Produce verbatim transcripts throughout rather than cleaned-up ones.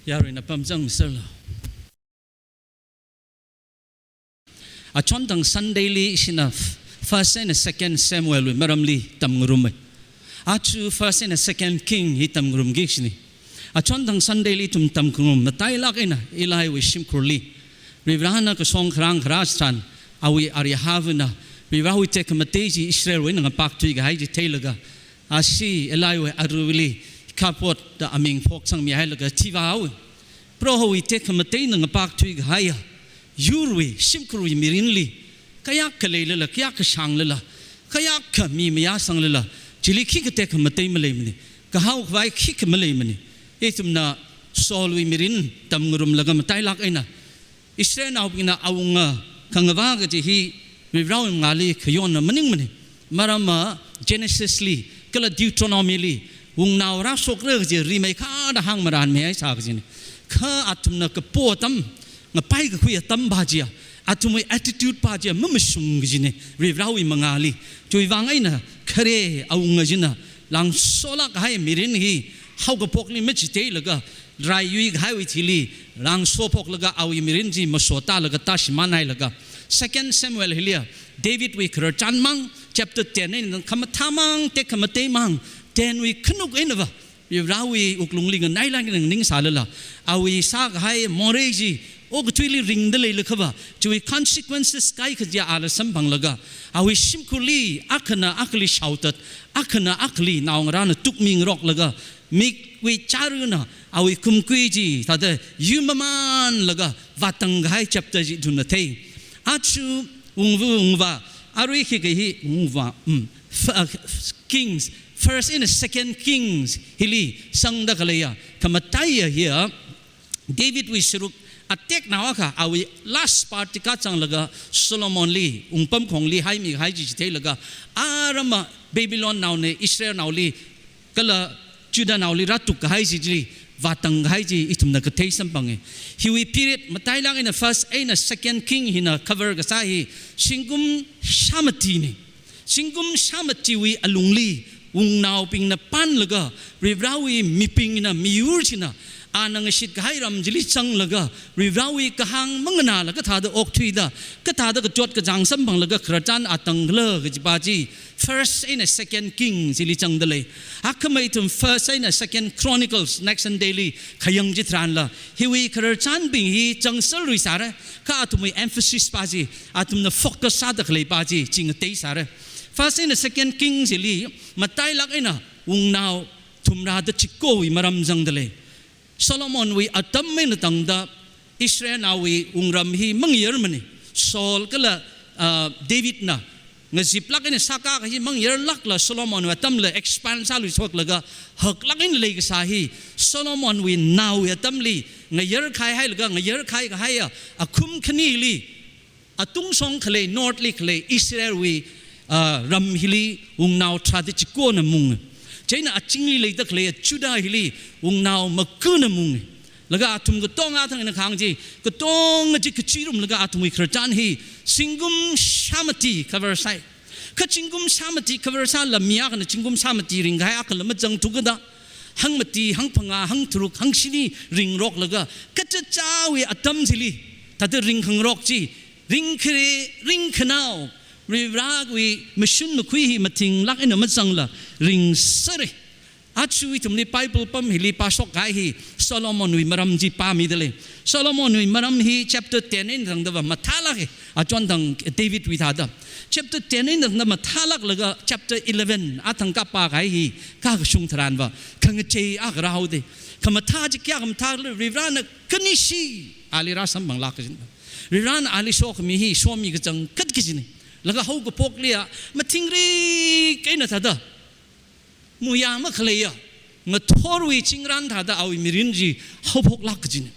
Yaruina pamzang serlo. Achonthang Sunday li ishina first and second Samuel wui maramli tamngarumai. Aja first and second King hi tamngarumki kajina. Achonthang Sunday li ithum tamngarum matailak eina Eli wui shimkhurli Varivarana kasong kharang kharā chitharan awui arihavana Varivarawui tekhamatei chi Israel wui eina ngapak thuikahai chi theilaga, ashi Eli wui aruili kabot da aming phoksangmihailaga thivāhaowa. Prohowui tekhamateina ngapak thuikahaiya yurwui shimkhurwui mirinli kayākha leilala, kayākha shānglala, kayākha mi mayāsanglala, chili khikha tekhamatei maleimana, kahao khavai khikha maleimana. Ithumna Saul wui mirin tamngarumlaga matailak eina Israelnaobingna awunga khangavā kaji hi Varivarawui mangāli khayonna maningmana. Maramva Genesis li kala Deuteronomy li wungnao rāshokra kaji rimeikharda hāngmaranmihaisa kajina. Kha athumna kapo atam, ngapai kakhui atam pa chiya, athumwui attitude pa chiya mamashung kajina Varivarawui mangāli. Chiwuivang eina khare awunga china langsolak kahai mirin hi haokaphokli machitheilaga, rai yuikahaiwui thili langso phoklaga awui mirin chi masotālaga tāshimānhailaga, Second Samuel hiliya David wui khararchan mang, chapter ten eina khamathā mang, tekhamatei mang, ten wui khanuk einava Varivarawui wuklungli nganailak eina nganingsālala, awui sākahai morei chi okathuili ringda leilakhava, chiwui consequences kaikha chiya ala samphanglaga, awui shimkhurli akhana akhali shaothat, akhana akhali naongarāna tukmingaroklaga, mikwui chārana awui kumkui chi thāda yuimamānlaga vātang kahai chapter chi ithumna thei. Aja wungva wungva, arui khikha hi wungva, mm, f-, uh, Kings, first and second Kings hili sangda khaleiya khamataiya hiya David wui sharuk ateknao akha awui last part chi kachanglaga Solomon li wungpamkhongli haimihai chi chitheilaga, aramva Babylonnaona Israelnaoli kala Judahnaoli rātuk kahai chi chili vātang kahai chi ithumna kathei samphanga. Hiwui period matailak eina first eina second King hina cover kasā hi zingkum shāmatina. Zingkum shāmatiwui alungli wungnaobingna panlaga, Varivarawui mibingna, miyur china ana ngashitkahai ram chili zanglaga, Varivarawui kahāng manganāla kathāda okthuida, kathāda kachot kachāng samphanglaga khararchan atangkhala kajipa chi first eina second King chili zangda lei. Akhamei ithum first eina second Chronicles next Sunday li khayang chitharanla, hiwui khararchanbing hi zangserluisāra, kha athumwui emphasis pa chi athumna focus sāda khaleipa chi chi ngateisāra. First eina second King chili matailak eina wungnao thumrada chikowui maram zangda lei. Solomonwui atam eina tangda Israelnaowui wungram hi mangayarmana. Saul kala, ah, Davidna ngaziplak eina sākā kahai mangayarlakla Solomonwui atamla expand sāluishoklaga haklak eina leikasā hi Solomonwui naowui atamli ngayarkhai hailaga ngayarkhai kahaiya akhum khanili atungsong khalei north li khalei Israelwui, ah, ram hili wungnao tharāda chikona munga. Chieina azingli leida khalei Judah hili wungnao makana munga. Laga athum katonga thang eina kahāng chi, katonga chi kachirumlaga athumwui khararchan hi zingkum shāmati cover sāi. Kha zingkum shāmati cover sāla mi akhana zingkum shāmati ringkahai akhala mazangthu kada, hangmati, hangphangā, hangtharuk, hangshini ringroklaga, kachichāwui atam chili thāda ringkhangarok chi, ringkhare, ringkhanao, Varivarawui mashun makhui hi mathinglak eina mazangla ringsera. Aja ithumli Bible pam hili pāshok kahai hi Solomonwui maram chi pāmida lei. Solomonwui maram hi chapter ten eina tangdava mathālaka, achonthang Davidwui thāda. Chapter ten eina tangda mathālaklaga chapter eleven athang kapā kahai hi kakashung tharanva khangachei akha rāhaoda. Khamathā chi kayākha mathākhala, Varivarana khanishi ali rāsamphanglak kajina. Varivarana ali sokhami hi somi kachangkhat kajina. Laga haokaphokliya mathingrik eina thāda muya makhaleiya ngathorwui chingran thāda awui mirin chi haophoklak kajina.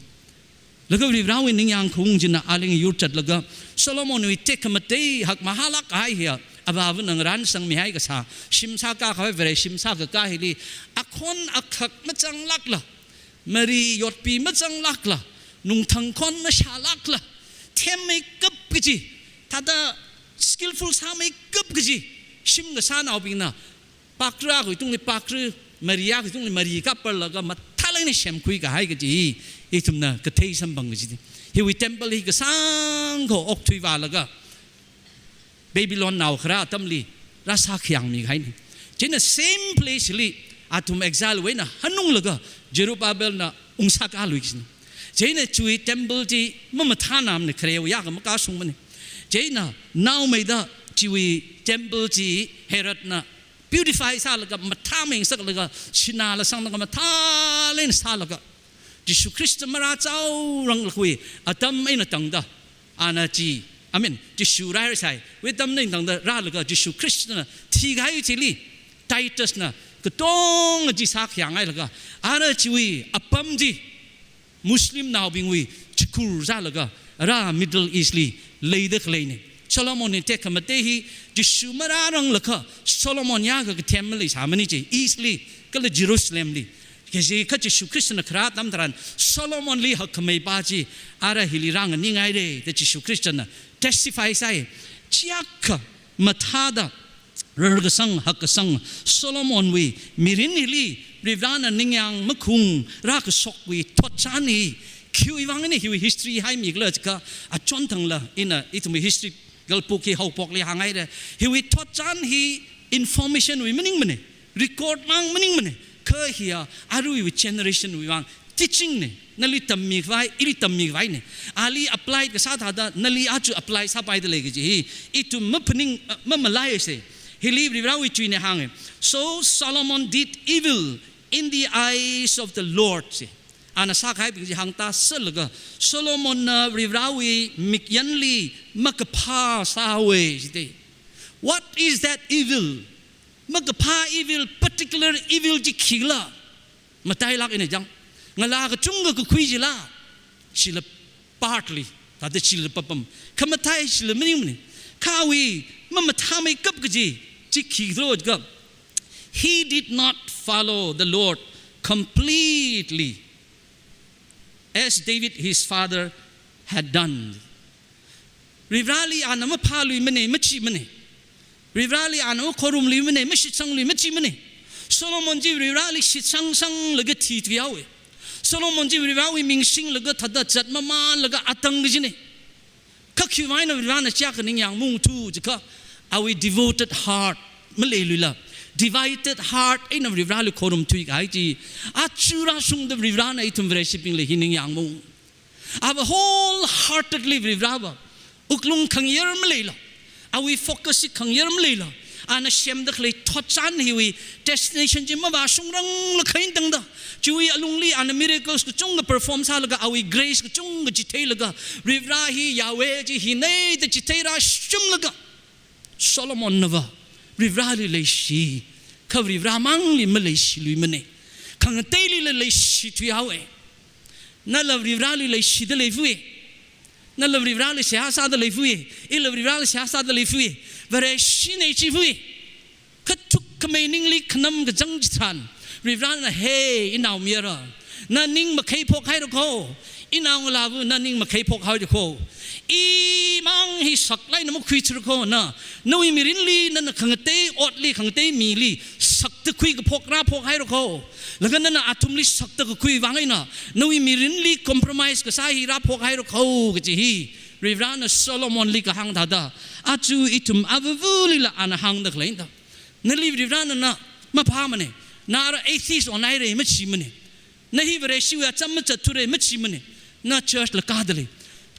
Laga Varivarawui ningyāng khaung china ali ngayur zatlaga Solomonwui tekhamatei hakmahālak kahai hiya avāvana ngarānsangmihai kasā, shim sākā khavai Vare shim sākakā hili akhon akhak mazanglakla, mari yotpi mazanglakla, nungthang khon mashālakla, themmeikap kaji, thāda skillful sāmeikap kaji shim kasānaobingna pakra khuitungli pakra, mari khuitungli mari kaparlaga mathāla eina semkhui kahai kaji hi, ithumna kathei samphang kaji hi. Hiwui temple hi kasāng kho okthui vālaga, Babylonnao kharā atamli rāsākhayangmi kahaina. Chieina same place li athum exile wui eina hanunglaga Zerubbabelna ungsākalui kajina. Chieina chiwui temple chi mamathānamana, kharewui yākha makashungmana. Chieina naomeida chiwui temple chi Herodna beautify sālaga, mathāmei ngasaklaga, sināla sanglaga, mathālāk eina sālaga, Jishu Khrista marāchaoranglakha atam eina tangda, ana chi, I mean, Jishu rāhaisai wui atam eina tangda rālaga Jishu Khristana thikahai chili Titusna katonga chi sākhayanghailaga, ara chiwui apam chi Muslimnaobingwui chikhur sālaga ara Middle East li leida khaleina. Solomonna tekhamatei hi Jishu marāranglakha Solomon yākha kathem maleisāmana chi, East li kala Jerusalem li. Kajikha Jishu Khristana kharā atam tharan Solomonli hakkhameipa chi ara hili rānganinghaira da Jishu Khristana testify sāi. Chiyākha mathāda rarkasang, hakkasang Solomonwui mirin hili Varivarana ningyāng makhung rākashokwui thotchan hi khiwui vang eina hiwui history haimi khala jiakha, achon thangla ina ithumwui history galpuk hi haophokli hānghaira. Hiwui thotchan hi information wui maningmana, record mang maningmana, kha hiya aruiwui generation wui vang teaching na, nali tammikhavai, ili tammikhavai na. Ali apply kasā thāda, nali aja apply sāpaida lei kaji hi ithum maphaning, mamalaisa. Hili Varivarawui tuina hānga. So Solomon did evil in the eyes of the Lord, si. Ana sākahaibing chi hāngtāserlaga, Solomonna Varivarawui mikyanli makaphā sāhaowa, jida. What is that evil? Makaphā evil, particular evil chi khikhala? Matailāk eina chang. Ngalā kachungkha kakhui chila, chila partly, thāda chila papam. Khamathā chila maningmana. Kha awui mamathāmeikap kaji chi khikhala jiakha, he did not follow the Lord completely, as David his father had done. Varivarali ana maphāluimana, machimana. Varivarali ana makhorumluimana, mashitsangluimana, chimana. Solomon chi Varivarali shitsangsanglaga thithuihaowa. Solomon chi Varivarawui ming singlaga thāda zat mamānlaga atang kajina. Kha khiwui vang eina Varivarana chiyākha ningyāng maungthu jiakha, awui devoted heart maleiluila, divided heart eina Varivarali khorumthuikahai chi. Aja rāshungda Varivarana ithum Vareshibingli hi ningyāng maung. Ava wholeheartedly Varivarava wuklung khangayar maleila, awui focus chi khangayar maleila, ana semda khalei thotchan hiwui destination chi mavāshungranglakha eina tangda, chiwui alungli ana miracles kachungkha perform sālaga, awui grace kachungkha chitheilaga, Varivara hi Yahweh chi hina da chithei rāshunglaga, Solomonnava Varivarali leishi, kha Varivara mangli maleishiluimana. Khangateilila leishithuihaowa. Nala Varivarali leishida leifuwa. Nala Varivarali seihā sāda leifuwa. Ila Varivarali seihā sāda leifuwa. Vareshina chifuwa. Kha thukkhamei ningli khanam kachang chitharan, Varivarana, "He, inaomayara, na ning makheiphok haira kho. Inaongalāva, na ning makheiphok haira kho. Imang hi saklāk eina makhuithura kho na. Nawui mirinli nana khangatei otli, khangatei mili sakta khuikaphok rāphok haira kho. Laga nana athumli sakta kakhui vang eina nawui mirinli compromise kasā hi rāphok haira kho," kaji hi Varivarana Solomonli kahāng thāda, aja ithum avavulila ana hāngda khalei eina tangda, nali Varivarana na maphāmana. Na ara atheist onhaira machimana. Na hi Vareshiwui acham mazatthura machimana. Na church la kāda lei.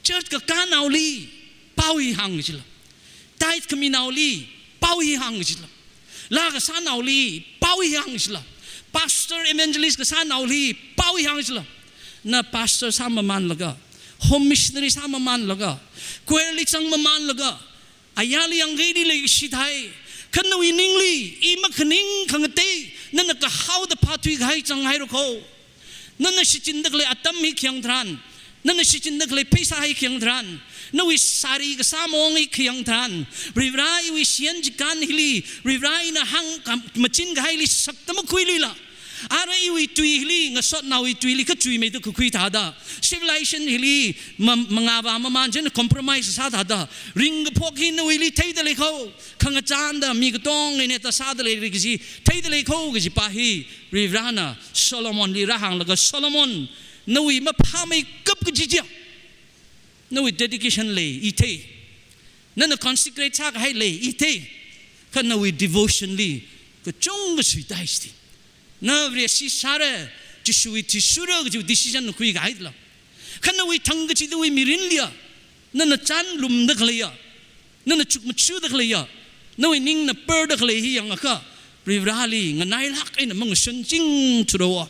Church kakānaoli pao hi hāng chila. Tithe khaminaoli pao hi hāng chila. Laa kasānaoli pao hi hāng chila. Pastor, evangelist kasānaoli pao hi hāng chila. Na pastor sāmamānlaga, home missionary sāmamānlaga, choir li zangmamānlaga, ayarli yangkhaili leishithai, kha nawui ningli i makhaning khangatei nana kahaoda phāthuikahai zanghaira kho. Nana shichinda khalei atam hi khayang tharan, nana shichinda khalei pheisā hi khayang tharan, nawui sari kasā maong hi khayang tharan, Varivara iwui shiyan chikān hili, Varivara ina hāngkhamachin kahaili sakta makhuiluila, Ara iwui tui hili, ngasotnaowui tuili kachuimeida kakhui thāda, civilization hili ma-, mangāva maman chieina compromise sā thāda, ringkaphok hi nawuili theida lei kho, khangachānda mi katong eina ta sāda leira kaji theida lei kho kajipa hi Varivarana Solomonli rāhānglaga, Solomon, nawui maphāmeikap kaji chiya, nawui dedication lei, i thei. Nana consecrate sākahai lei, i thei. Kha nawui devotion li kachungkha suitai shiti. Na Vareshi sāra, Jishuwui thi sāra kaji decision na khuikahaila. Kha nawui thang kachidawui mirinliya, nana chānlumda khaleiya, nana chukmajāda khaleiya, nawui ningna perda khalei hi yangakha, Varivarali nganailāk eina mangashunchingthura.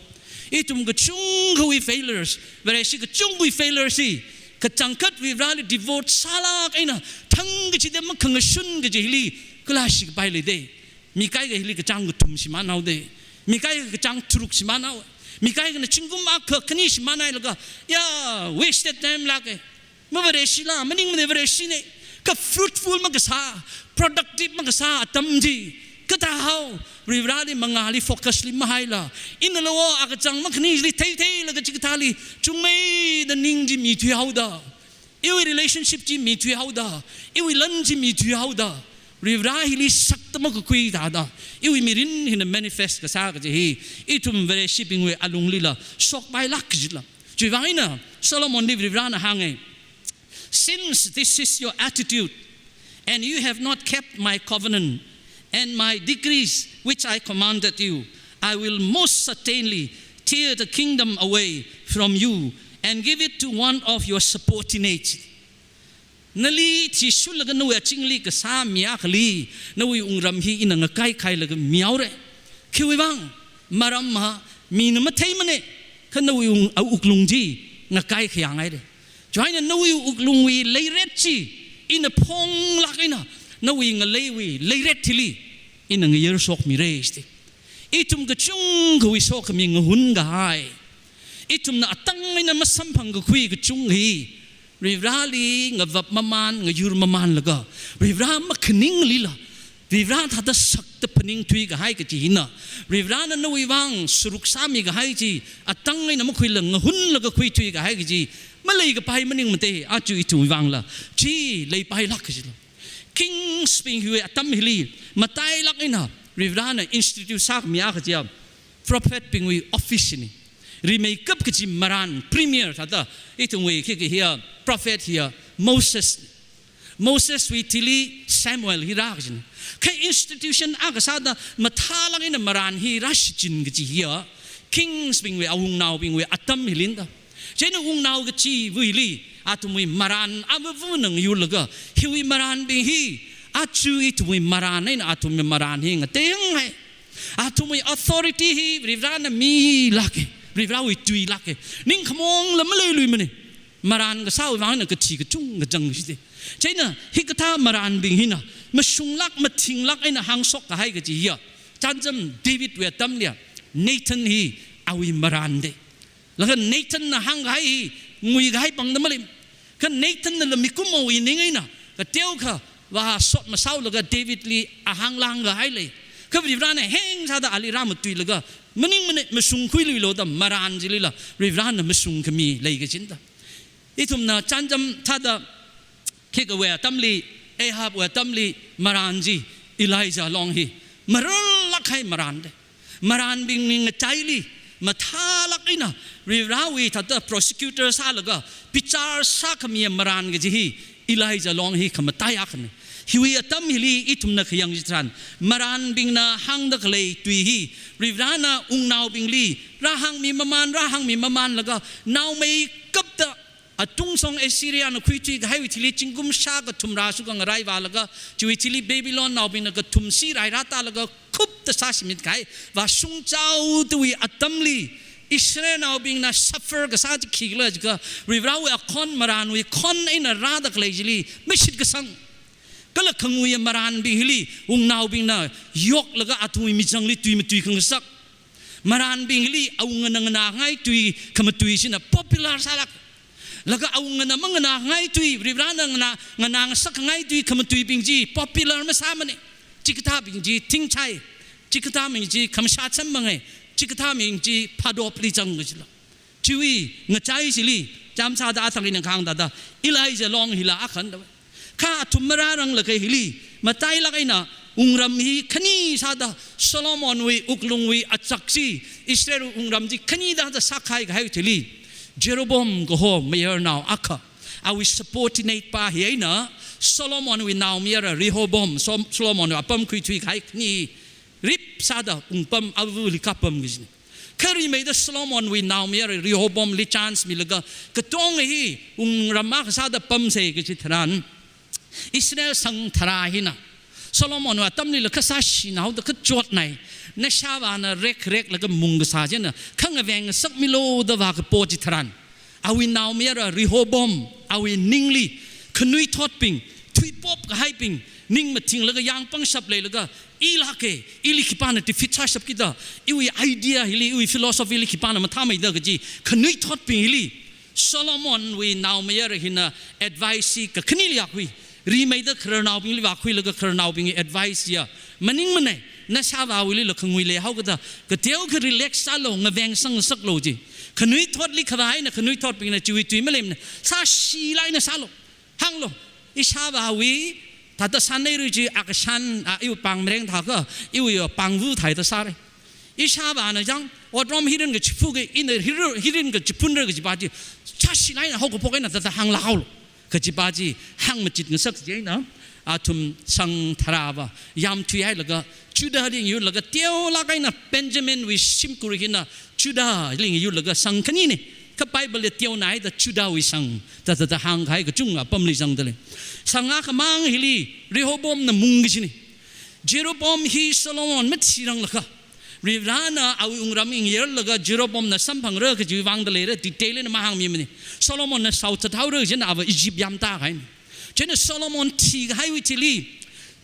Ithum kachungkhawui failures, Vareshi kachungkhawui failures hi, kachangkhat Varivarali devote sālāk eina thang kachida makhangashun kaji hili, kala shikapai lei de. Mikaih kahili kachāng kathum shimānhaoda. Mikaih kachāng tharuk shimānhao. Mikaih kana zingkum akha khani shimānhailaga, ya, wasted time lāka. Mavareshila, maningmana, Vareshina. Kha fruitful makasā, productive makasā atam chi kathāhao, Varivarali mangāli focus li mahaila, ina lawo akachang makhanili theitheilaga chikathāli chungmeida ning chi mithuihaoda, iwui relationship chi mithuihaoda, iwui lan chi mithuihaoda, Varivara hili sakta makakhui thāda, iwui mirin hina manifest kasā kaji hi, ithum Vareshibingwui alunglila shokpailāk kajila. Chiwuivang eina Solomonli Varivarana hānga, "Since this is your attitude, and you have not kept my covenant and my decrees which I commanded you, I will most certainly tear the kingdom away from you and give it to one of your subordinates." Nali thishurlaga nawui azingli kasā mi akhali nawui wungram hi ina ngakaikahailaga mihaora. Khiwuivang? Maram ha, mina matheimana, kha nawui wung, a wuklung chi ngakaikhayāngaira. Chieina nawui wuklungwui leiret chi ina phonglāk eina nawui ngaleiwui leiret hili ina ngayar shokmira shiti. Ithum kachungkhawui sokhami ngahun kahai, ithumna atang eina masamphang kakhui kachung hi, Varivarali ngavap maman, ngayur mamanlaga, Varivara makhaninglila, Varivara thāda sakta phaningthui kahai kaji hina, Varivarana nawui vang sharuk sāmi kahai chi atang eina makhuila ngahunlaga khuithui kahai kaji maleikapai maningmate, aja ithumwui vangla chi leipailāk kajila. Kings bing hiwui atam hili matailāk eina Varivarana institute sākhami akha chiya prophet bingwui office na. Rimeikap kaji marān, premier thāda, ithumwui khikha hiya, prophet hiya Moses. Moseswui thili Samuel hi rā kajina. Kha institution akha sāda mathālāk eina marān hi rāshichin kaji hiya Kings bingwui, awungnaobingwui atam hilina da. Chieina wungnao kachiva̱li athumwui marān avāva̱na ngayurlaga, hiwui marānbing hi aja ithumwui marān eina athumwui marān hi ngateihai. Athumwui authority hi Varivarana milāka, Varivarawui tuilāka. Ningkhamaongla maleiluimana. Marān kasāwui vang eina kathi kachungkha zang shiti. Chieina hikathā marānbing hina mashunglāk mathinglāk eina hāngshok kahai kaji hiya, chānjam Davidwui atamliya Nathan hi awui marān da. Laga Nathanna hāngkahai hi nguikahai pangda malei. Kha Nathannala mikumowui ning eina kateokha vāshot masāolaga Davidli ahāng lāngkahai lei. Kha Varivarana heng sāda ali rāmatuilaga, maningmana, mashungkhuiluilu da marān chilila Varivarana mashungkhami lei kajina da. Ithumna chānjam thāda, khikhawui atamli, Ahabwui atamli marān chi Elijah long hi mararlāk kahai marān da. Marānbingwui ngachaili mathālāk eina Varivarawui thāda prosecutor sālaga bichar sākhami marān kaji hi Elijah long hi khamataiya akhana. Hiwui atam hili ithumna khayang chitharan, marānbingna hāngda khalei tui hi Varivarana wungnaobingli rāhāngmi maman, rāhāngmi mamanlaga, naomeikapta atungshong Assyriana khuithui kahaiwui thili zingkum shākathum rāshungkhangarai vālaga, chiwui thili Babylonnaobingna kathumshi rai rātālaga khupta sāshimit kahai vāshungchaotawui atamli, Israelnaobingna suffer kasā chi khikhala jiakha, Varivarawui akhon marānwui khon eina rāda khalei chili mashitkasang, kala khangui marānbing hili wungnaobingna yoklaga athumwui michangli tui matui khangasak, marānbing hili awungana nganāngai tui khamatui china popular sālāk. Laga awungana manganāngai tui, Varivarana nganā, nganāngasakngai tui khamatuibing chi popular masāmana. Chikathābing chi thingchai, chikathābing chi khamashā chammangai, Chikathā ming chi Phadopli zang kajila. Chiwui ngachai chili, chāmsāda athang ina kahāng thāda, Elijah long hila akhana da. Kha athum marāranglakha hili, matailāk eina wungram hi khani sāda, Solomonwui wuklungwui achak chi, Israel wungram chi khani thāda sākahai kahai chili, Jeroboam kaho mayarnao akha, awui subordinate pa hi eina, Solomonwui naomayara Rehoboam, Som-, Solomonwui apam khuithui kahai khani, rip sāda wungpam avali kapam kajina. Kha rimeida Solomonwui naomayara Rehoboamli chance milaga, katonga hi wungram akha sāda pamsa kaji tharan, Israel shang tharā hina, Solomonwui atamlila kasā shinao da kachotnai, nashāvāna rekreklaga mung kasā china, kha ngaveng ngasakmilu da vākapo chi tharan, awui naomayara Rehoboam, awui ningli, khanuithotbing, thuipop kahaibing, ning mathinglaga yang pangshap leilaga, i lāka, ili khipāna defeat sāshapki da, iwui idea hili, iwui philosophy li khipāna mathāmeida kaji, khanuithotbing hili, Solomonwui naomayara hina advice chi kakhaneli vākhui, rimeida khararnaobingli vākhuilaga khararnaobingwui advice ya, maningmana, nashāvāwuilila khangui leihaoka da, kateokha relax sālu, ngaveng ngasaklu ji. Khanuithotli khavā eina khanuithotbingna chiwui tui maleimana, sāshilāk eina sālu. Hānglu, ishāvāwui, thāda sānei ru ji akashan, a, iwui pāng mareng thākha, iwui pāngvu thāda sāra. Ishāvāna chang, otrom hirin kachiphunga, ina hiru-, hirin kachiphunra kajipa chi, sāshilāk eina haokaphok eina thāda hānglāk haolu. Kajipa chi, hāngmachit ngasak chieina, athum shang tharāva, yamthuihailaga, Judahli ngayurlaga, teolāk eina Benjaminwui shimkhur hina, Judahli ngayurlaga shang khanina. Kha Bible li teonaida Judahwui shang, da, da, da hāngkahai kachunga apamli zangda lei. Shang akhamang hili Rehoboamna mung kajina. Jeroboam hi Solomon mathiranglakha, Varivarana awui wungram ngayarlaga Jeroboamna samphangra kajiwui vāngda leira, detail eina mahāngmimana. Solomonna shaothat haora kajina ava Egypt yamtākahaina. Chieina Solomon thikahaiwui thili,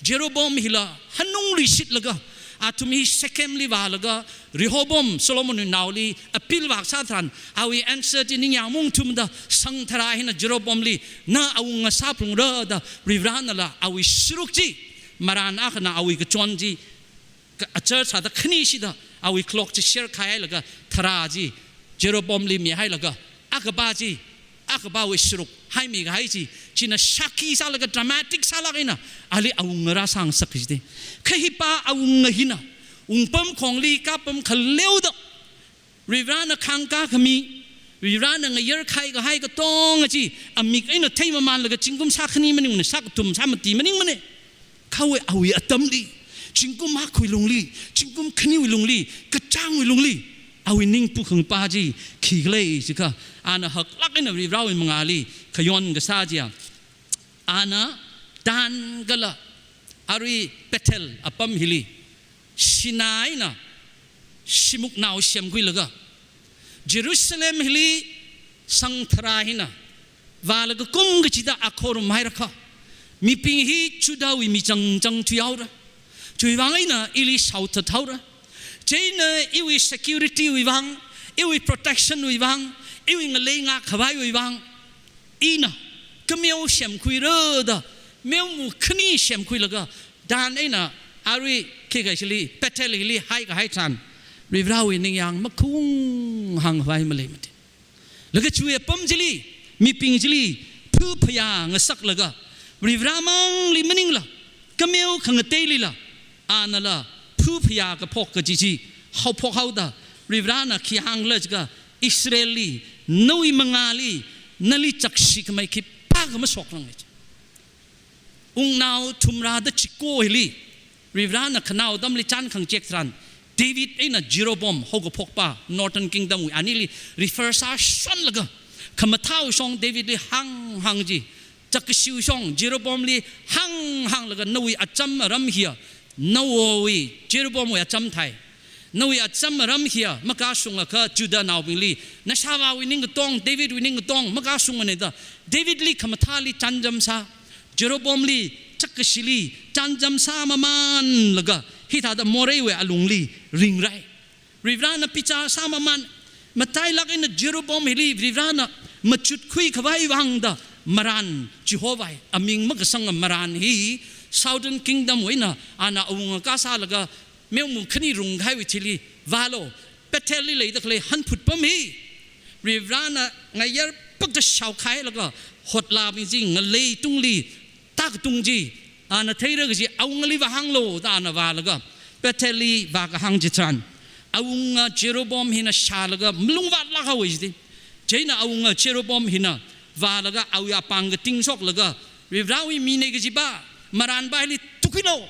Jeroboam hila hanungluishitlaga, athum hi Shechemli vālaga, Rehoboam, Solomonwui naoli appeal vākasā tharan, awui answer chi ningyāng maungthumda, shang tharā hina Jeroboamli, na awunga sāphalungra da, Varivaranala awui saruk chi, marān akhana awui kachon chi, ka-, achar sāda khanishida, awui cloak chi share kahailaga, tharā chi Jeroboamli mihailaga, akhapa chi, akhapawui saruk haimikahai chi, china shākhi sālaga dramatic sālāk eina, ali awunga rāsāngasak kajite. Kha hipa awunga hina, wungpamkhongli kapam khaleoda, Varivarana khangkā khami, Varivarana ngayar khaikahai katonga chi, amik eina theimamanlaga zingkum shākhani maningmana, shākathum shāmati maningmana. Kha awui atamli, zingkum akhawui lungli, zingkum khaniwui lungli, kachāngwui lungli, awui ning pukhangpa chi khikhala jiakha, ana haklāk eina Varivarawui mangāli khayon kasā chiya, ana Dan kala arui Bethel apam hili, shinā eina shimuknao semkhuilaga, Jerusalem hili shang tharā hina vālaga kum kachida akhorum hairakha, mibing hi Judahwui mi changchang thuihaora. Chiwui vāng eina ili shaothat haora. Chieina iwui security wui vāng, iwui protection wui vāng, iwui ngalei ngākkhavaiwui vāng, ina kameo semkhuira da, meomu khani semkhuilaga, Dan eina arui khikha chili, Bethel hili haikahai tharan, Varivarawui ningyāng makhung hāngkhavai maleimati. Laga chiwui apam chili, mibing chili, phuphayā ngasaklaga, Varivaramangli maningla, kameo khangateilila, anala phuphayā kaphok kaji chi haophok haoda, Varivarana khi hāngkhala jiakha, Israelli, nawui mangāli, nali chakshikhamei khipākha mashokrang. Wungnao thumrāda chiko hili, Varivarana khanao atamli chān khangachek tharan, David eina Jeroboam haokaphokpa, Northern Kingdom wui anili refer sāshonlaga, khamathāwui shong Davidli hānghāng chi, chakkashiwui shong Jeroboamli hānghānglaga, nawui acham aram hiya, nawui Jeroboamwui acham thai, nawui acham aram hiya makashungakha Judahnaobingli, nashāvāwui ningkatong, Davidwui ningkatong makashungmana da, Davidli khamathāli chānjam sā, Jeroboamli, chakkashili chānjam sāmamanlaga, hithāda moreiwui alungli ringrai. Varivarana bichar sāmaman, matailāk eina Jeroboam hili Varivarana machutkhuikhavai vāngda, marān Jehovahwui aming makasanga marān hi, Southern Kingdom wui eina ana awunga kasālaga, meomu khani rungkahaiwui thili vālu, Bethelli leida khalei hanphut pam hi Varivarana ngayar pakta shaokhailaga, hotlābing chi ngalei tungli tākatung chi ana theira kaji awungali vāhānglu da ana vālaga, Bethelli vākahāng chitharan, awunga Jeroboam hina shālaga malungvātlāk haowa jida. Chieina awunga Jeroboam hina vālaga awui apāng kating shoklaga, Varivarawui mina kajipa marānpa hili tukhuilu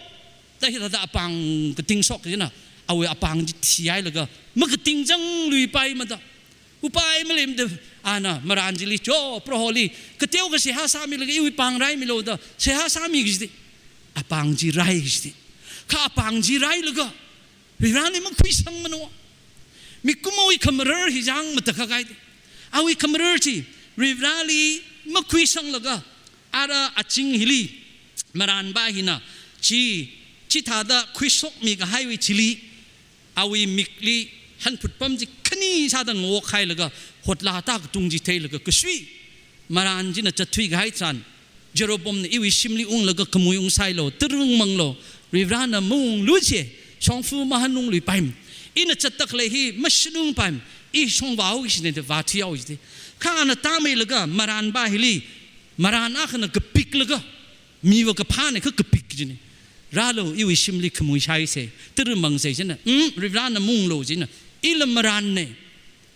da hithāda apāng kating shok chieina, awui apāng chi thihailaga makating changluipaimada, upai maleimada, ana marān chili, cho, Proholi kateokha seihā sāmilaga iwui pāng raimilu da seihā sāmi kajida, apāng chi rai kajida. Kha apāng chi railaga Varivarali makhuisangmana. Mikumowui khamarar hi chang matakhak haida. Awui khamarar chi Varivarali makhuisanglaga, ara aching hili marānpa hina chi, chithāda khuishokmi kahaiwui thili, awui mikli hanphut pam chi khani sāda ngaokhailaga, hotlā tākatung chi theilaga kasui. Marān china zatthui kahai tharan, Jeroboamna iwui shimli unglaga khamui ungsailu, tara ungmanglu, Varivarana maunglu chi, shongfa mahanungluipaimana. Ina zatda khalei hi mashanungpaimana, i shong vāhaoki kajina da vāthuihaowa jida. Kha ana tāmeilaga marānpa hili, marān akhana kapiklaga, miva kaphāna kha kapik kajina. Rālu, iwui shimli khamui shaisa, tara mangsa chieina, um, Varivarana maunglu chieina, ila marānna,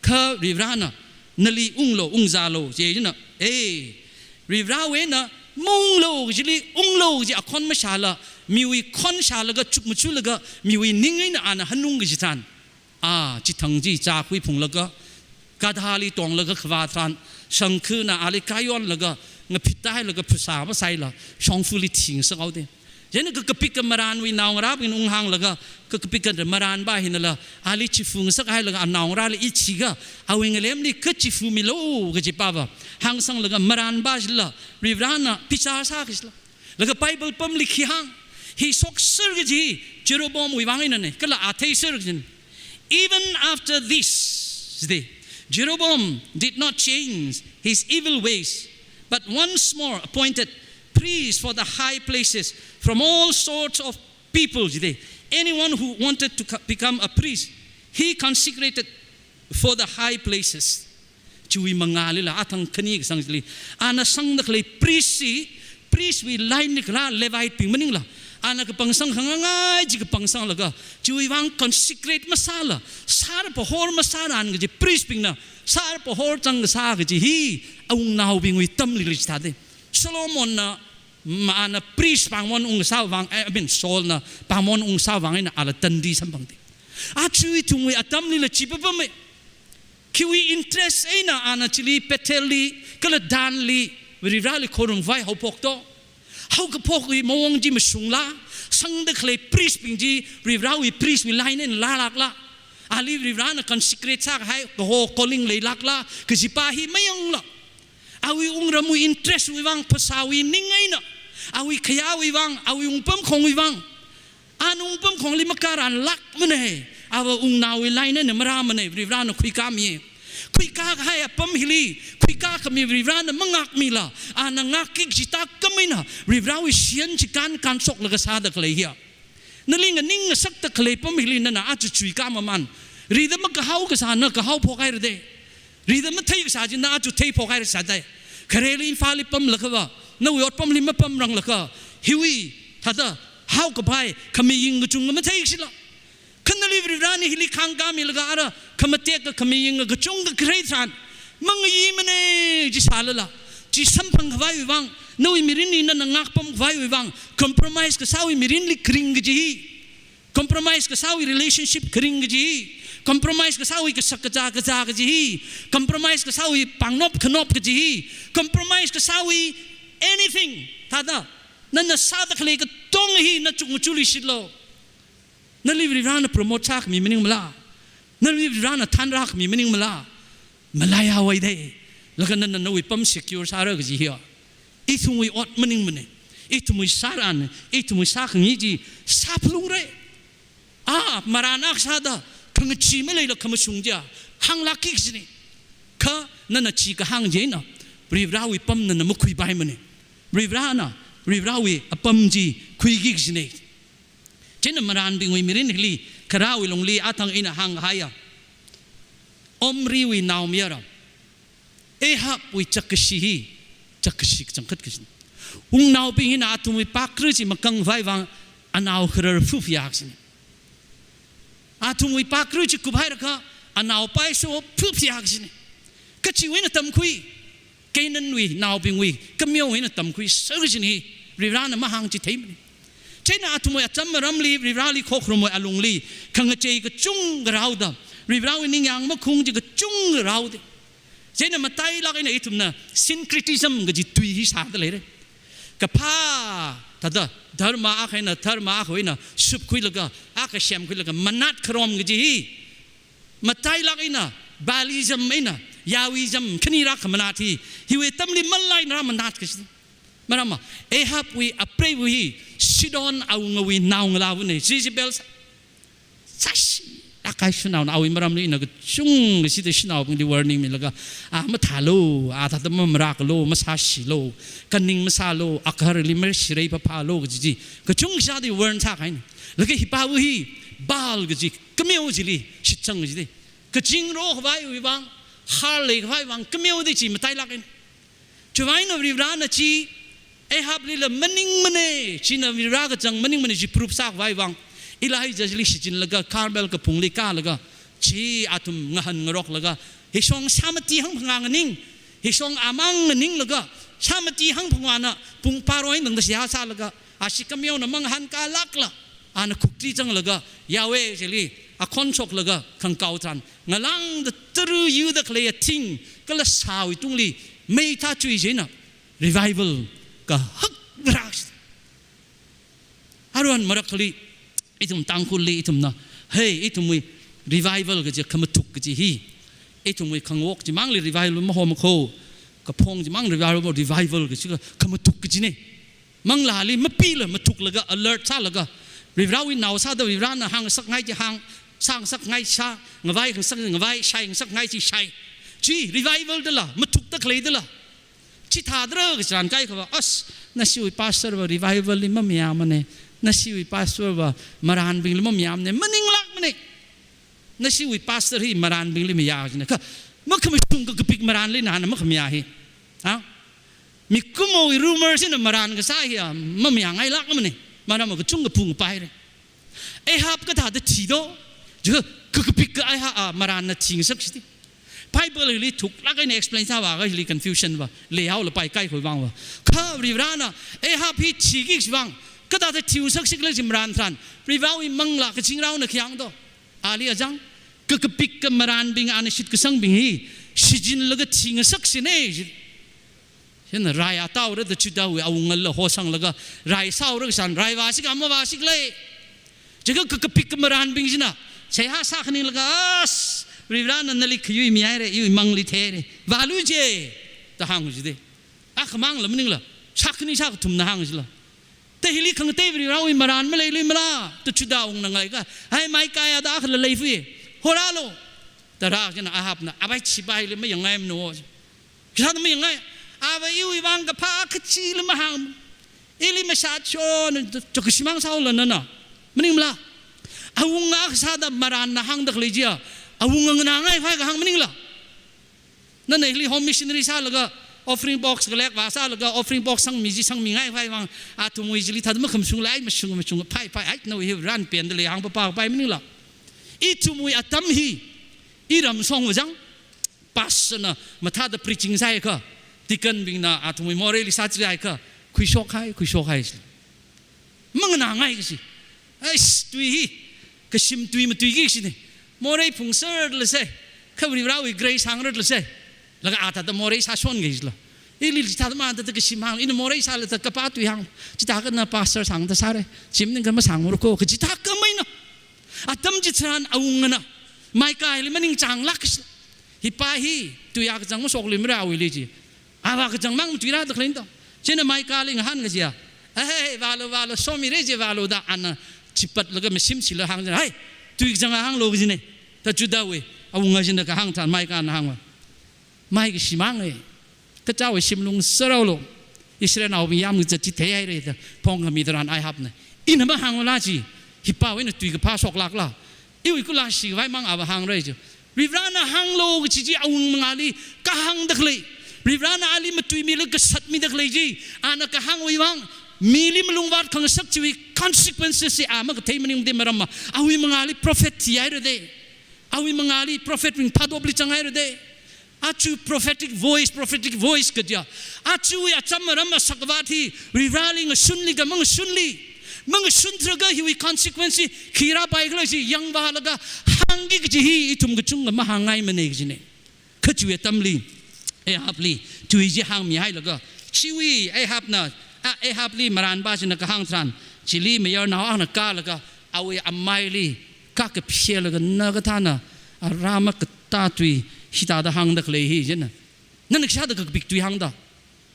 kha Varivarana nali unglu, ungzālu, chieina, eh, Varivarawui eina maunglu kajili unglu kaji akhon mashāla, miwui khon shālaga chukmajalaga, miwui ning eina ana hanung kaji tharan, a, chithang chi zākhui phunglaga, gadhali tonglaga kavā tharan, shangkhana ali kayonlaga, ngaphit tāhailaga phasā masaila, shongfali thingasakhaoda. Chieina kakapika marānwui naongarābingna unghānglaga, kakapika marānpa hinala ali chifu ngasakhailaga, anaongarāli i thikha, awui ngalemli kha chifumilu kajipava hāngsanglaga, marānpa chila Varivarana bichar sāki kajila. Laga Bible pamli khi hāng, hi shokser kaji Jeroboamwui vang einana, kala a theiser kajina. Even after this, the Jeroboam did not change his evil ways, but once more appointed priests for the high places from all sorts of people. Anyone who wanted to co-, become a priest, he consecrated for the high places. Chiwui mangālila, athang khani kasang chili, ana sangda khalei priest chi, priest wui line li kharā Levite bing maningla, ana kapangsang khangangai chi kapangsanglaga, chiwui vang consecrate masāla, sar pahor masāran kaji priest bingna sar pahor chang kasā kaji hi, awungnaobingwui atamlila chithāda. Solomonna, ma, ana priest pāngmon ungsā vang, eh, I mean, Saulna pāngmon ungsā vang eina ala tandi samphangda. Aja ithumwui atamlila chi papamma. Khiwui interest eina ana chili Bethelli, kala Danli, Varivarali khorumkhavai haophok to? Haokaphokwui mawung chi mashungla, sangda khalei priest bing chi Varivarawui priest wui line eina rālākla, ali Varivarana consecrate sākahai kaho calling leilākla kajipa hi mayangla, awui wungramwui interest wui vang, phasāwui ning eina, awui khayāwui vang, awui wungpamkhongwui vang, ana wungpamkhongli makaranlākmana, ava wungnaowui line eina marāmana, Varivarana khuikāmi. Khuikākahai apam hili khuikākhami Varivarana mangākmila, ana ngākki kaji tākam eina Varivarawui shiyan chi kān kānshoklaga sāda khalei hiya. Nali nganing ngasakta khalei apam hili nana aja chuikā mamān. Rida makahao kasā na kahaophok haira da. Rida mathei kasā chi na aja theiphok haira sāda. Khareli Imphalli pamlakhava, nawui otpamli mapamranglakha, hiwui thāda haokaphai khamaying kachungkha mathei kashila. Kha nali Varivarana hili khāngkāmilaga ara khamatekka khamayingka kachungkha kharei tharan, mangayi mana chi sālala, chi samphangkhavaiwui vang, nawui mirinli nana ngākpamkhavaiwui vang, compromise kasāwui mirinli kharing kaji hi, compromise kasāwui relationship kharing kaji hi, compromise kasāwui kashak kazā kazā kaji hi, compromise kasāwui pāngnop khanop kaji hi, compromise kasāwui anything, thāda, nana sāda khalei katonga hi na chukmajali shitlu. Nali Varivarana promote sākhami maningmala? Nali Varivarana thanrākhami maningmala? Malaihaowa da. Laga nana nawui apam secure sāra kaji hiya, ithumwui ot maningmana. Ithumwui sāran, ithumwui sākhangai chi sāphalungra. A, marān akha sāda khangachee maleila khamashung chiya hānglākki kajina. Kha nana chi kahāng chieina Varivarawui apam nana makhuipaimana. Varivarana, Varivarawui apam chi khuiki kajina. Chieina marānbingwui mirin hili, kharāwui lungli athang ina hānghaiya, Omriwui naomayara Ahabwui chakkashi hi, chakkashi kachangkhat kachina. Wungnaobing hina athumwui pakra chi makangkhavai vang anao kharar phuphiya kachina. Athumwui pakra chi kuphairakha anao paiso phuphiya kachina. Kachiwui eina tamkhui, Canaanwui naobingwui kameowui eina tamkhui sāra kachina hi, Varivarana mahāng chi theimana. Chieina athumwui acham aramli, Varivarali khokharumwui alungli, khangachei kachungkha rāoda, Varivarawui ningyāng makhung chi kachungkha rāoda. Chieina matailāk eina ithumna syncretism kaji tui hi sāda leira. Kaphā, thāda, dharma akha eina dharma akhawui eina supkhuilaga, akha semkhuilaga, manat kharom kaji hi, matailāk eina, Baalism eina, Yahwism, khani rākhamanat hi, hiwui atamli malai eina rāmanat kachi. Maramva, Ahabwui apreiva hi, Sidon awungawui naongalāvana, Jezebel sā-, sāshilāk kahai shanaona, awui maramli ina kachungkha sāda shanaobingli warning milaga, a mathālu, a thāda mamarākalu, masāshilu, kaning masālu, agaharli mashirei phaphālu kaji chi, kachungkha sāda warn sākahaina. Laga hipāva hi, Baal kaji kameo chili shitsang kachida. Kaching rokhavaiwui vang, har leikhavai vang, kameo da chi matailāk eina. Chiwui eina Varivarana chi, Ahablila maningmana, china Varivara kachang maningmana chi proof sākhavai vang, Elijah chili shichinlaga, Carmel kaphungli kālaga, chi athum ngahān ngaroklaga, hishong sāmati hangphangā nganing, hishong amang nganinglaga, sāmati hangphangāna pung pharo eina tangda seihā sālaga, ashi kameona mangahānkālākla, ana khuktri zanglaga, Yahweh chili akhon shoklaga, khangkao tharan, ngalāngda tara yuda khalei athing, kala sāwui tungli, mei thāchui chieina, revival kahak rā. Aruihon marakhali, ithum Tangkhulli, ithumna, hei, ithumwui revival kaji, khamathuk kaji hi, ithumwui khangawok chimangli revival mahomakho, kaphong chimang revival, revival kaji kha, khamathuk kajina. Manglāli mapila mathuklaga, alert sālaga, Varivarawui nao sāda Varivarana hāngngasakngai chi hāng, sāngasakngai sā, ngavai khangasak ngavai, shai ngasakngai chi shai. Chi revival dala, mathukda khalei dala. Chithādara kachān kaikhava, as, nashiwui pastorva revivalli mamayāmana, nashiwui pastorva marānbingli mamayāmana, maninglākmana. Nashiwui pastor hi marānbingli mayā kajina. Kha, makhamashung kakapik marānli nana makhamayā hi. Ha? Mikumowui rumor china marān kasā hiya, mamayāngailākmana. Maramva kachungkha phungpai re. Ahab kathāda thido, jiakha kakapik kahai Ahab, a, marānna thingasak shiti. Bible hili thuklāk eina explain sāvāakha hili confusion va, leihaolapai kaikhawui vangva. Kha Varivarana, Ahab hi thiki kachi vang, kathāda thingasak shikhala chi marān tharan, Varivarawui manglā kachingraona khi hāngdo. Ali achang, kakapik kamarānbing ana shitkasangbing hi, shichinlaga thingasak shina, ji. Chieina rai ataora da Judahwui awungala hosanglaga, rai sāora kachān, rai vāshik, ama vāshikla. Jiakha kakapik kamarānbing china, seihā sākhaninglaga, as, Varivarana nali khayui mihaira, iwui mangli theira, vālu je, da hāng jida. Akhamangla maningla, shākhani shākathumna hāng jila. Ta hili khangatei Varivarawui marān maleiluimala, da Judah awungna ngaleikha, hai Micaiah da akhala leifui, horālu, da rā kajina Ahabna, abai chipaili mayangngaimana. Kasāda mayangngai, ava iwui vang kaphā kachili mahāng, ili mashāchon, chakashimang sāhaola nana. Maningmala, awunga kasāda marānna hāngda khalei chiya, awunga nganāngai phai kahāng maningla. Nana hili home missionary sālaga, offering box kalek vāsālaga, offering box sangmi chi sangmingai phai vang, athumwui chili thāda makhamashungla, ai mashung mashung phai phai, ai nawui hi ran penda lei hāng papa phai maningla. Ithumwui atam hi, iram songva chang, pastorna mathāda preaching sāhaiakha, deaconbingna athumwui moreili sāchihaikha, khuishokhai, khuishokhai. Manganāngai kachi. Ais, tui hi, kashim tui matuiki kachina. Morei phungserla sai, kha Varivarawui grace hāngrarla sai. Laga athāda morei sāshon kaila. Ili chithāda ma thāda kashim hāng, ina morei sāla thāda kapā tui hāng. Chithākha na pastor sāngda sāra. Chi maningkha masāngmara ko, kachithākha maina. Atam chitharan awungana Micaiahli maningchānglāk kachi. Hipa hi, tuiya kachang mashokluimara awuili chi. Ava kachangmang matuira da khaleina to. Chieina Micaiahli ngahān kajiya, "Ahei, vālu, vālu, somira je vālu," da ana chipatlaga mashim chila hāng jina. "Hai, tui kachang hānglu," kajina. Ta Judahwui awunga china kahāng tharan Micaiahna hāngva, "Mai kashimang e. Kachiwui shimlung sāraolu. Israelnaobing yamkazat chi theihaira," da phongkhami tharan Ahabna, "Ina mahāngmala chi, hipawui eina tui kaphā shoklākla. Iwui kula shikhavai mang ava hāngra chi. Varivarana hānglu kachi chi awunga mangāli kahāngda khalei, Varivarana ali matuimila kasatmida khalei chi, ana kahāngwui vang mili malungvāt khangasak chiwui consequences chi a makathei maningmana, maramva awui mangāli prophet thihaira da. Awui mangāli prophet ringphātopli zanghaira da. Aja prophetic voice, prophetic voice kaja, ajawui acham aram asak vāt hi Varivarali ngashunli ka mangashunli, mangashun tharan hiwui consequence hi khi rāpai khala chi yangvālaga hāngki kaji hi ithum kachungkha mahāngngaimana kajina. Kha chiwui atamli Ahabli tui chi hāngmihailaga, chiwui Ahabna, a, Ahabli marānpā china kahāng tharan, chili mayarnao akhana kālaga, awui amaili kakaphilaga, na kathāna, a, Rama katā tui hithāda hāngda khalei hi, china, nana kashāda kakapik tui hāngda,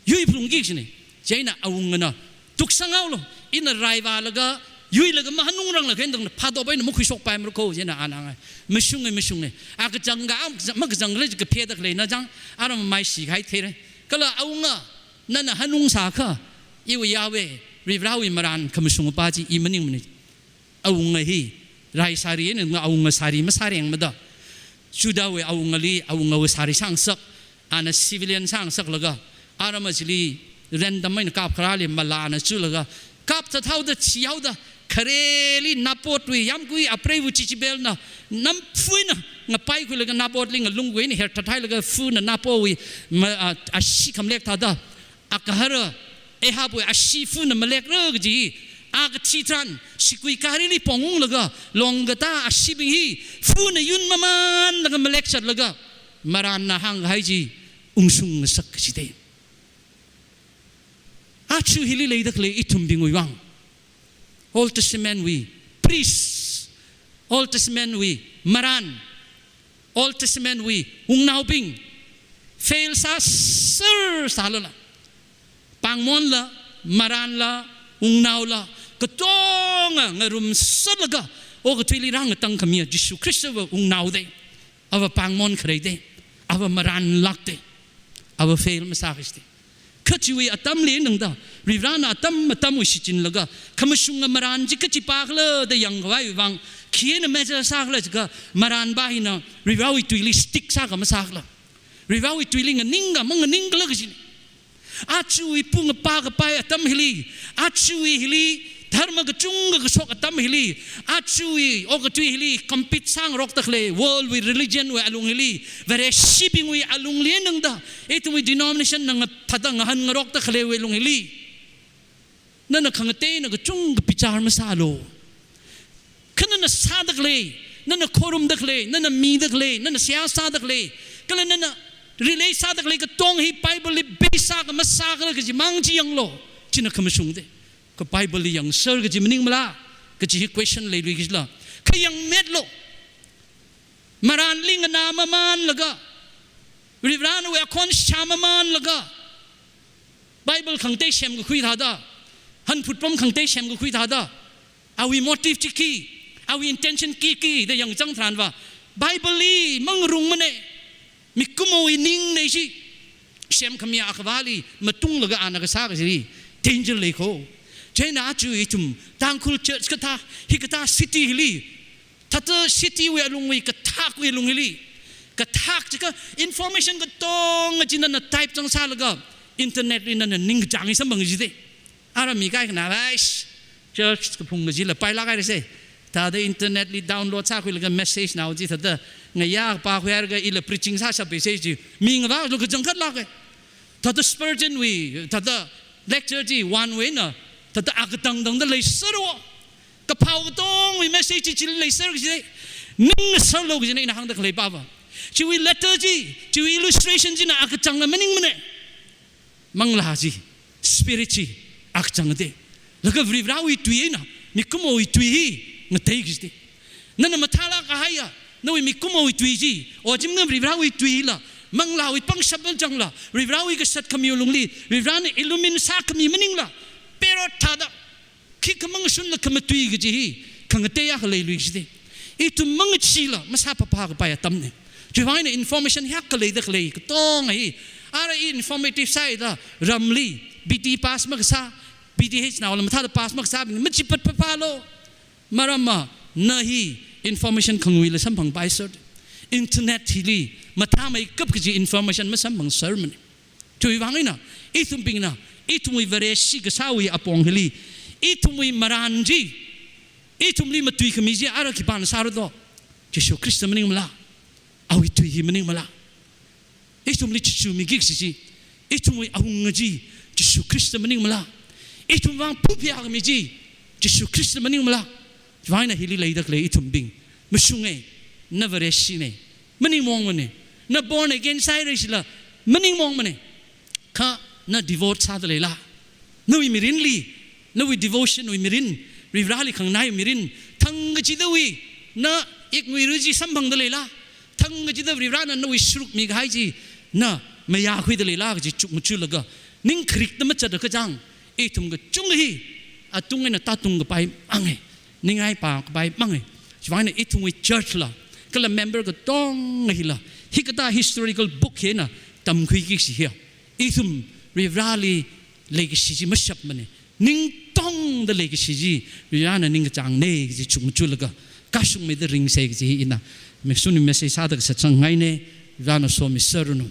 yui phalungki kajina. Chieina awungana, tuksanghaolu, ina raivālaga, yuilaga mahanungrangla khen tangna phātop eina makhuishokpaimara kho, chieina ana hānga. Mashunga, mashunga. A kachang ka, am, makachang khala chi kapheda khaleina chang, aram maishi kahai theira. Kala awunga, nana hanungsākha, iwui Yahweh, Varivarawui marān khamashungpā chi i maningmana. Awunga hi, rai sāri eina awunga sāri masārengmada. Judahwui awungali, awungawui sāri sāngasak, ana civilian sāngasaklaga, aram chili random eina kapkharāli malāna chulaga, kapthat haoda thihaoda, khareli Nabothwui yāmgui apreiva Jezebelna, namphuina ngapaikhuilaga Nabothli ngalungwui eina herthat hailaga funa Nabothwui ma, a, ashee khamalek thāda, agahara Ahabwui ashee funa malekra kaji, a kathi tharan, sigui gārili pongunglaga, long katā asheebing hi, funa yun mamānlaga malekchatlaga, marānna hāngkahai chi ungshungngasak kaji da. Aja hili leida khalei ithumbingwui vang, Old Testament wui priest, Old Testament wui marān, Old Testament wui wungnaobing, fail sāser sālala, pāngmonla, marānla, wungnaola, katonga ngarumsatlaga, okathuili rāngatangkhamiya Jesu Khristava wungnao da, ava pāngmon kharei da, ava marānlāk da, ava fail masā kaji da. Kha chiwui atamli nangda, Varivarana atam atamwui shichinlaga, khamashunga marān chi kachipā khala da yangkhavaiwui vang, khi eina measure sākhala jiakha, marānpā hina Varivarawui tuili stick sākha masākhala, Varivarawui tuili nganingkha manganingkhala kajina. Ajawui pung apā kapai atam hili, ajawui hili dharma kachungkha kashok atam hili, ajawui okathui hili compete sāngarokda khalei world wui religion wui alung hili, Vareshiwui alungli nangda, ithumwui denomination nang thāda ngahānngarokda khaleiwui alung hili, nana khangateina kachungkha bichar masālu. Kha nana sāda khalei, nana khorumda khalei, nana mida khalei, nana seihā sāda khalei, kala nana relate sāda khalei katong hi Bible li base sākha masākhala kaji mang chi yanglu. China khamashung da. Kha Bible li yangser kaji maningmala kaji hi question leilui kajila, kha yangmetlu. Marānli nganā mamānlaga, Varivarawui akhon shā mamānlaga, Bible khangatei semkakhui thāda, hanphut pam khangatei semkakhui thāda, awui motive chi khi, awui intention khi khi da yangchang tharanva, Bible li mangarungmana, mikumowui ningna chi, semkhamiya akhavāli matunglaga ana kasā kaji danger lei kho. Chieina aja ithum Tangkhul church kathā, hikathā city hili, thāda city wui alungwui kathakwui alung hili, kathak jiakha information katonga chi nana type zangsālaga, internet li nana ningkachāng hi samphang kaji da. Ara mi kaikhana, "Aish, church kaphung kajila pailāk haira se." Thāda internet li download sākhuilaga message nao chi thāda ngayā pākhuilaga ila preaching sāshap message chi, mi ngavālu kachangkhatlāka. Thāda Spurgeon wui, thāda lecture chi one way na, thāda akatang tangda leiserlu. Kaphao katongwui message chi chili leiser kaji, ning serlu kajina ina hāngda khaleipāva. Chiwui letter chi, chiwui illustration china akachangla maningmana. Manglā chi, spirit chi, akachang da. Laga Varivarawui tui eina, mikumowui tui hi ngatei kaji da. Nana mathālāk kahaiya, nawui mikumowui tui chi, o chimna Varivarawui tuila, manglāwui pangshap changla, Varivarawui kasat khamiwui lungli, Varivarana illumine sākhami maningla, parrot thāda, khikha mangashunla khamatui kaji hi, khangatei akha leilui kaji da. Ithum mangachila masāphaphā kapai atamna. Chiwui vang eina information hiyākha leida khalei katonga hi, ara i informative sāhaida, ramli, B T pass makasā, B T H naola mathāda pass makasābing machipatphaphālu. Maramva, na hi information khanguila samphangpaiser. Internet hili mathāmeikap kaji information masamphangsermana. Chiwui vang eina, ithumbingna, ithumwui Vareshi kasāwui apong hili, ithumwui marān chi, ithumli matuikhami chi ara khipāna sāra do? Jishu Khrista maningmala? Awui tui hi maningmala? Ithumli chuchumiki kaji chi, ithumwui awunga chi, Jishu Khrista maningmala? Ithum vang phuphayākhami chi, Jishu Khrista maningmala? Chiwui vang eina hili leida khalei ithumbing, mashunga, na Vareshina, maningmongmana. Na born again sāhaira jila, maningmongmana. Kha na devote sāda leila? Nawui mirinli, nawui devotion wui mirin, Varivarali khanganaiwui mirin, thangkachidawui na iknguira chi samphangda leila? Thangkachida Varivarana nawui sharuk mikahai chi na mayākhuida leila kaji chukmajalaga, ning kharikta machat kachang, ithum kachungkha hi atung eina tātung kapai manga, ningai pā kapai manga. Chiwui vang eina ithumwui church la, kala member katonga hila, hikathā historical book hi eina tamkhuiki kaji hi, ithum Varivarali leikashi chi mashapmana. Ning tongda leikashi chi Varivarana ningkachāngna kaji chukmajalaga, kashungmeida ringsa kaji hi ina mashun message sāda kasā changngaina. Varivarana somiserranu.